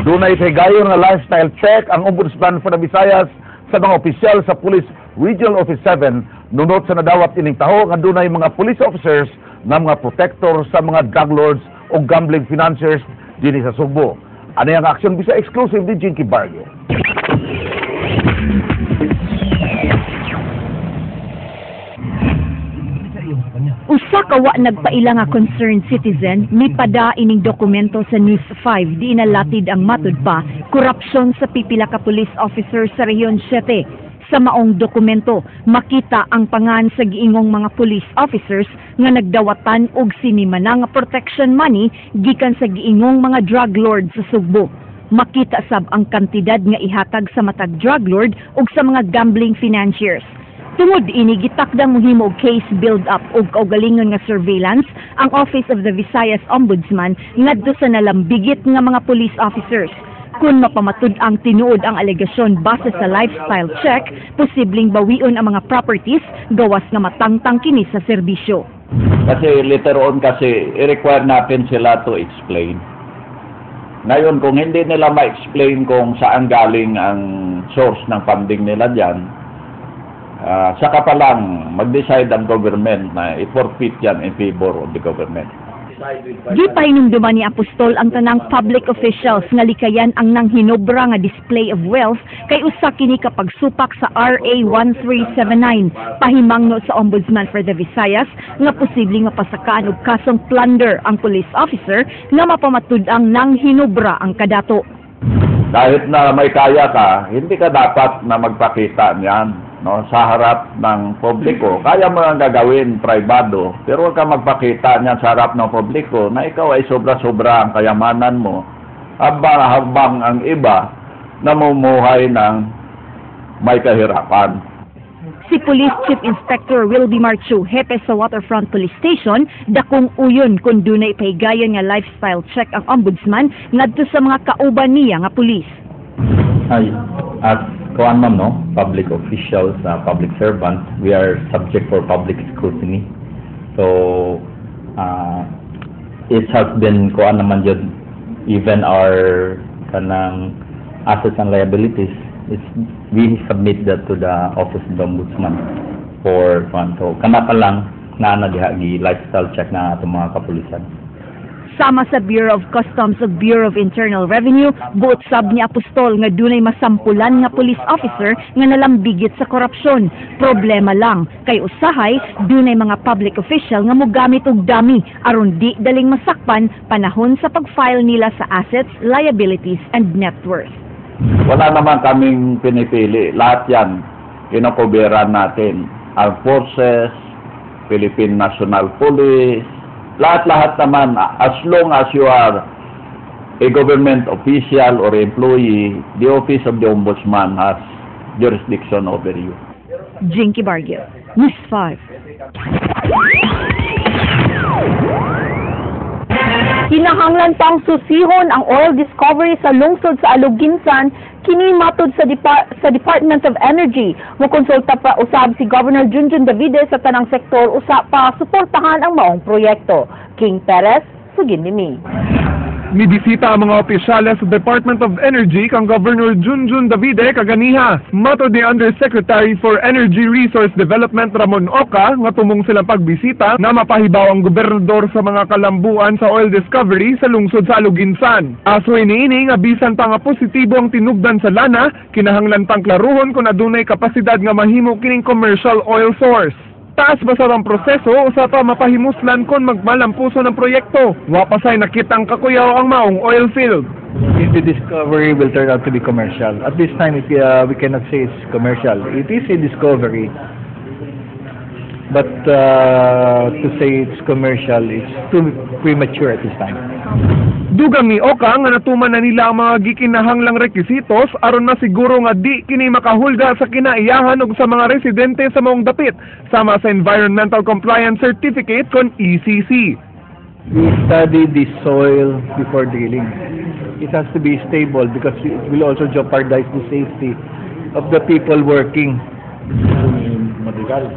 Dunay higayon nga lifestyle check ang Ombudsman for the Visayas sa mga opisyal sa Police Regional Office 7 nunot sa nadawat ining taho nga dunay mga police officers na mga protector sa mga drug lords o gambling financiers dinhi sa Sugbo. Ano ang Aksyon Bisaya exclusive ni Jinky Barrio. Usa ka wa nagpaila nga concerned citizen mipada ining dokumento sa News 5 di nalatid ang matud pa korupsyon sa pipila ka police officer sa Rehiyon 7. Sa maong dokumento, makita ang pangan sa giingong mga police officers nga nagdawatan og sinimana nga protection money gikan sa giingong mga drug lord sa Sugbo. Makita sab ang kantidad nga ihatag sa matag drug lord ug sa mga gambling financiers. Tungod ini, gitakdang mohimo og case build up og kaugalingon nga surveillance ang Office of the Visayas Ombudsman ngadto sa nalambigit nga mga police officers. Kung mapamatud ang tinuod ang alegasyon base sa lifestyle check, posibleng bawion ang mga properties gawas nga matangtang kini sa serbisyo. Kasi later on kasi, i-require natin sila to explain. Ngayon, kung hindi nila ma-explain kung saan galing ang source ng funding nila dyan, saka pa lang mag-decide ang government na i-forfeit yan in favor of the government. Gipahinumduman ni Apostol ang tanang public officials nga likayan ang nanghinobra nga display of wealth kay usa kini ka pagsupak sa RA 1379. Pahimangno sa Ombudsman for the Visayas nga posibleng mapasakaan og kasong plunder ang police officer nga mapamatud-ang nanghinobra ang kadato. Kahit na may kaya ka, hindi ka dapat na magpakita niyan, no, sa harap ng publiko. Kaya mo ang gagawin pribado, pero huwag ka magpakita niyan sa harap ng publiko na ikaw ay sobra-sobra ang kayamanan mo habang ang iba namumuhay ng may kahirapan. Si Police Chief Inspector Wilby Marchu, hepe sa Waterfront Police Station, dakong uyon kung dunay pahigayon nga lifestyle check ang Ombudsman ngadto sa mga kauban niya nga pulis. Ay, as kuan, ma'am, no, public officials, public servants, we are subject for public scrutiny. So, it has been kuan naman yun, even our kanang assets and liabilities, we submit that to the Office of the Ombudsman for kuan. So, kana pa lang naa na diha gi lifestyle check na atong mga kapulisan. Sama sa Bureau of Customs ug Bureau of Internal Revenue, buot sab ni Apostol nga dunay masampulan nga police officer nga nalambigit sa korupsyon. Problema lang kay usahay dunay mga public official nga mogamit og dummy aron di daling masakpan panahon sa pag-file nila sa assets, liabilities and net worth. Wala naman kaming pinipili. Lahat yan, kinokoberan natin. Armed Forces, Philippine National Police, lahat-lahat naman, as long as you are a government official or employee, the Office of the Ombudsman has jurisdiction over you. Jinky Barrio, News 5. Kinahanglan pang susihon ang oil discovery sa lungsod sa Aloguinsan kini matud sa Department of Energy. Mokonsulta pa usab si Governor Junjun Davide sa tanang sektor usa pa suportahan ang maong proyekto. King Perez, sugin ni. Nibisita ang mga opisyales sa Department of Energy kang Governor Junjun Davide kaganiha. Matod ni Undersecretary for Energy Resource Development Ramon Oca nga tumong silang pagbisita na mapahibaw ang gobernador sa mga kalambuan sa oil discovery sa lungsod sa Aloguinsan. Aso iniini nga bisan pa nga positibo ang tinugdan sa lana, kinahanglan pang klaruhon kung adunay kapasidad nga mahimo kining commercial oil source. Taas ba sa ang proseso usa pa mapahimuslan kon magmalampuso ng proyekto? Wa pa say nakitang kakuyaw ang maong oil field. If the discovery will turn out to be commercial. At this time, we cannot say it's commercial. It is a discovery, but to say it's commercial is too premature at this time. Dugang ni Oca nga natuman na nila ang mga gikinahanglang rekisitos aron masiguro nga di kini makahulga sa kinaiyahan ug sa mga residente sa maong dapit sama sa Environmental Compliance Certificate kon ECC. We study the soil before drilling. It has to be stable because it will also jeopardize the safety of the people working. Madrigal.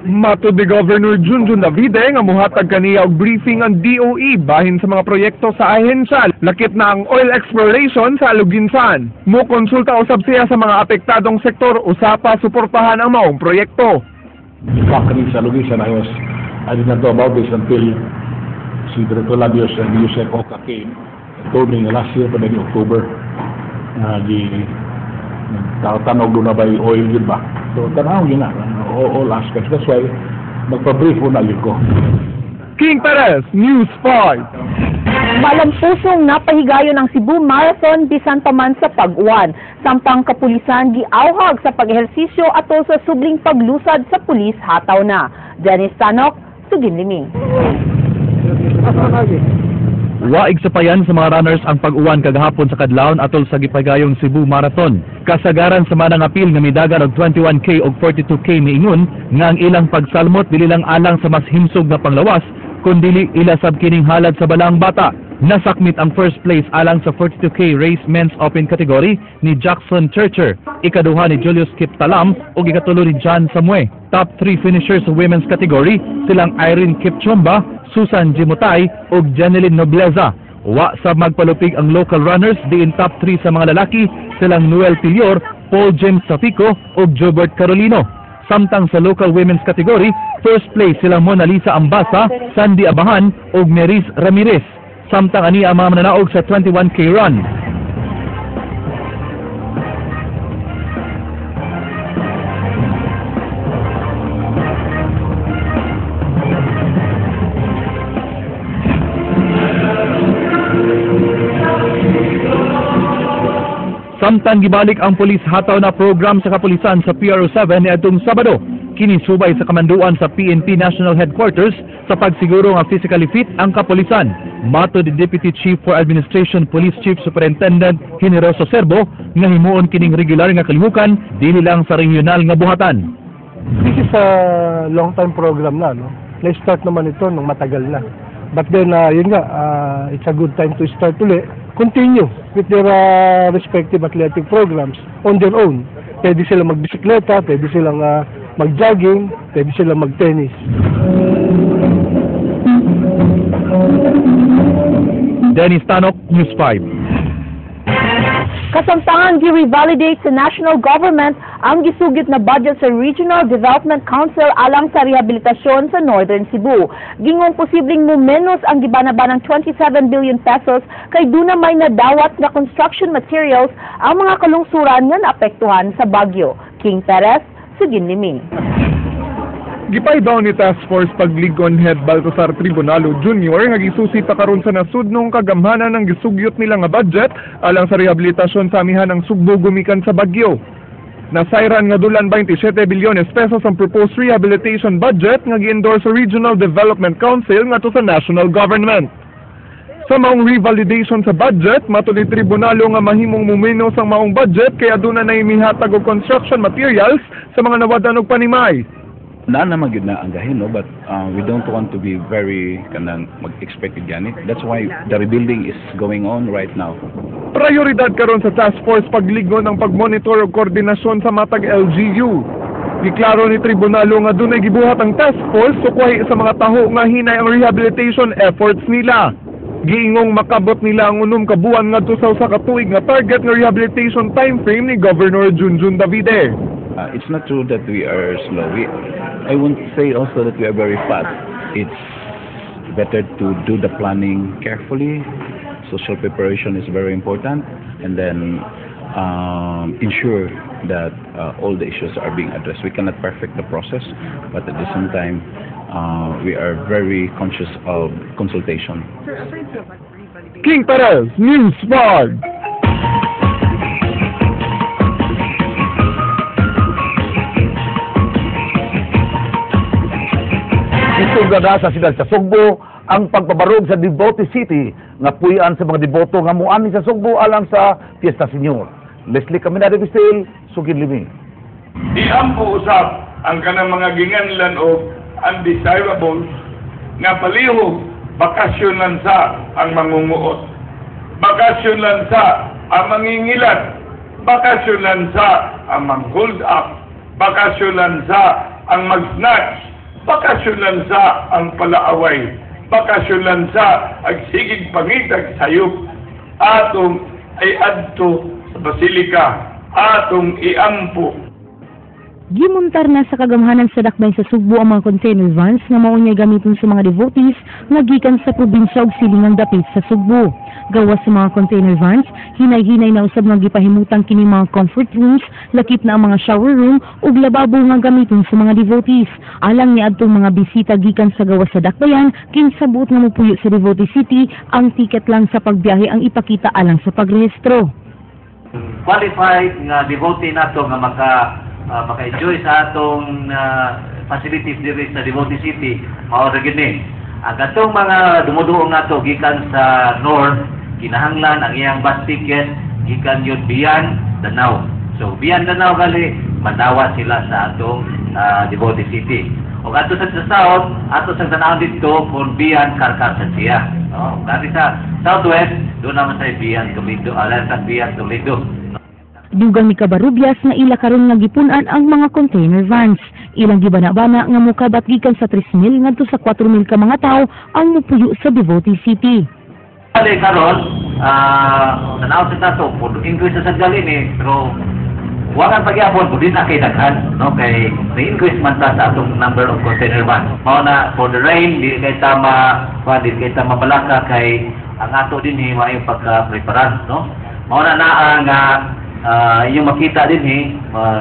Matod ni Governor Junjun Davide nga muhatag kaniya og briefing ang DOE bahin sa mga proyekto sa ahensya, lakip na ang oil exploration sa Aluginsan. Mo konsulta usab siya sa mga apektadong sektor usa pa suportahan ang maong proyekto. In fact, kaning sa Aluginsan, I did not know about this until si Director Labios and Usec Oca came and told me nga last year pa din October nga gi nagtanog doon na ba yung oil yun ba? So, tanaw yun na, all aspects. That's why, magpa-brief mo na yun ko. King Perez, News 5. Malampusong napahigayon ang Cebu Marathon bisan pa man sa pag-uwan. Samtang kapulisan giawhag sa pag-ehersisyo atol sa subling paglusad sa pulis hataw na. Dennis Tanok, Sugin Limi. Waig sapayan sa mga runners ang pag-uwan kagahapon sa kadlawon atol sa gipagayong Cebu Marathon. Kasagaran sa manang apil nga midagan og 21K og 42K miingon nga ang ilang pagsalmot dili lang alang sa mas himsog nga panglawas kundili ila sab kining halad sa balaang bata. Nasakmit ang first place alang sa 42K race men's open category ni Jackson Churcher, ikaduha ni Julius Kiptalam ug ikatulo ni John Samue. Top 3 finishers sa women's category silang Irene Kipchumba, Susan Jimutay ug Jeneline Nobleza. Wa sa magpalupig ang local runners diin top 3 sa mga lalaki silang Noel Pilior, Paul James Safico ug Jobert Carolino. Samtang sa local women's category, first place silang Mona Lisa Ambasa, Sandy Abahan ug Meris Ramirez. Samtang ani ang mga mananaog sa 21K run. Samtang gibalik ang pulis hataw na program sa kapulisan sa PRO 7 niadtong Sabado. Kini subay sa kamanduan sa PNP National Headquarters sa pagsiguro nga physically fit ang kapulisan. Matod ni Deputy Chief for Administration Police Chief Superintendent Generoso Serbo nga himuon kining regular nga kalihukan dili lang sa regional nga buhatan. This is a long time program na, no? Na-start naman ito nung matagal na. But then, yun nga, it's a good time to start uli. Continue with their respective athletic programs on their own. Pwede silang magbisikleta, pwede silang mag-jogging, pwede silang mag-tennis. Dennis Tanok, News 5. Kasamtangan gi-revalidate sa national government ang gisugit na budget sa Regional Development Council alang sa rehabilitasyon sa Northern Cebu. Gingong posibleng mumenos ang gibanabanang 27 billion pesos kay duna may nadawat nga construction materials ang mga kalungsuran nga naapektuhan sa bagyo. King Perez, Sugin Limi. Gipaydaw ni Task Force Pagligon Head Baltasar Tribunalo Jr. nga gisusi pa karon sa nasudnong kagamhanan ng gisugyot nila nga budget alang sa rehabilitasyon sa amihan ng Sugbo gumikan sa bagyo. Nasayran nga dulan 27 bilyones pesos ang proposed rehabilitation budget nga gi-endorse sa Regional Development Council ngadto sa national government. Sa maong revalidation sa budget, matod ni Tribunalo nga mahimong mumenos ang maong budget kaya aduna na mihatag og construction materials sa mga nawadan og panimay. Na naman gyud na ang gahin, no, but we don't want to be very kanang mag-expect gani. That's why the rebuilding is going on right now. Prioridad karon sa task force Pagligon ang pagmonitor ug koordinasyon sa matag LGU. Giklaro ni Tribunalo nga dunay gibuhat ang task force sukwahi sa mga taho nga hinay ang rehabilitation efforts nila. Giingong makabot nila ang 6 ka buwan ngadto sa usa ka tuig nga target nga rehabilitation time frame ni Governor Junjun Davide. It's not true that we are slow. I won't say also that we are very fast. It's better to do the planning carefully. Social preparation is very important, and then ensure that all the issues are being addressed. We cannot perfect the process, but at the same time, we are very conscious of consultation. King Perez, News 5. Gisugda sa siyudad sa Sugbo ang pagpabarog sa Devotee City nga puy-an sa mga deboto nga muani sa Sugbo alang sa Fiesta Señor. Leslie Caminada Bistil, Sugid Limi. Iampo usab ang kanang mga ginganlan og undesirables nga palihog bakasyon lang sa ang mangunguot, bakasyon lang sa ang mangingilat, bakasyon lang sa ang mang-hold up, bakasyon lang sa ang mag-snatch. Bakasyon lang sa ang palaaway. Bakasyon lang sa ang sigig pangitag sayop. Atong ay adto sa basilika. Atong iampo. Gimuntar na sa kagamhanan sa dakbayan sa Sugbo ang mga container vans nga mao niya gamiton sa mga devotees nga gikan sa probinsya ug silingang dapit sa Sugbo. Gawas sa mga container vans, hinay-hinay na usab nga gipahimutang kini mga comfort rooms, lakip na ang mga shower room ug lababo nga gamiton sa mga devotees. Alang niadtong mga bisita gikan sa gawas sa dakbayan, kinsa buot nga mopuyo sa Devotee City, ang ticket lang sa pagbiyahe ang ipakita alang sa pagrehistro. Qualified nga devotee nato nga maka-enjoy sa atong facilities diri sa Devotee City, mao ra gyud ni. Ang katong mga dumuduong nato gikan sa north, kinahanglan ang iyang bus ticket gikan yun Bian Danao. So Bian Danao gali madawa sila sa atong Devotee City. Ug ato sa south, ato sa tanawon dito kung Bian Carcar sa siya. No, dati sa southwest, doon naman sa Bian Toledo, alam sa Bian Toledo. Dugang ni Cabarrubias nga ila karon nga gipun-an ang mga container vans. Ilang gibana-bana nga mokabat gikan sa 3,000 ngadto sa 4,000 ka mga tawo ang mopuyo sa Devotee City. Bale karon, tanaw sa nato, pud increase sa gali ni, pero wakan pagyapon pud na kay daghan, no, kay na-increase man ta sa atong number of container vans. Mao na for the rain, di kay tama, di kay tama balaka kay ang ato dinhi maayong pagka-preparan, no. Mao na naa nga inyong makita dinhi,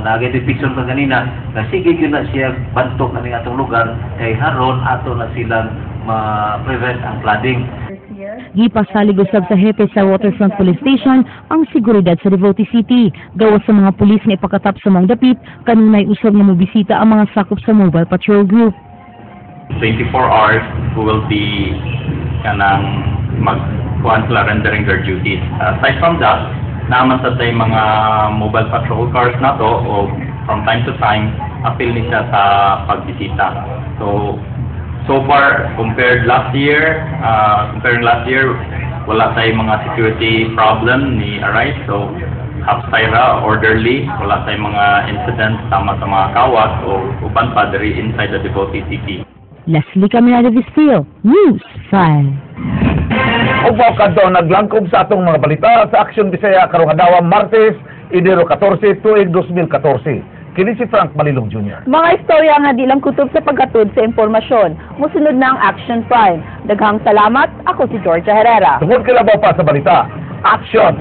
nagay picture ka ganina, nga sige gyud na siya bantok ani atong lugar kay haron ato na silang ma-prevent ang flooding. Gipasalig usab sa hepe sa Waterfront Police Station ang seguridad sa Devotee City. Gawas sa mga pulis nga ipakatap sa maong dapit, kanunay usab nga mobisita ang mga sakop sa Mobile Patrol Group. 24 hours who will be kanang mag kuan sila, rendering their duties. Aside from that, naman sa tay mga mobile patrol cars na to o from time to time apil ni siya sa pagbisita. So so far comparing last year, wala tay mga security problem ni arise. So hapsay ra, orderly, wala tay mga incidents tama sa mga kawat o uban pa diri inside the Devotee City. Leslie Caminada Vistil, News 5. Ug mao kadto naglangkob sa atong mga balita sa Aksyon Bisaya karong adlaw, Martes, Enero 14, tuig 2014. Kini si Frank Malilong Jr. Mga istorya nga di lang kutob sa paghatod sa impormasyon. Musunod na ang Action Prime. Daghang salamat. Ako si Georgia Herrera. Tungod kay labaw pa sa balita, Action!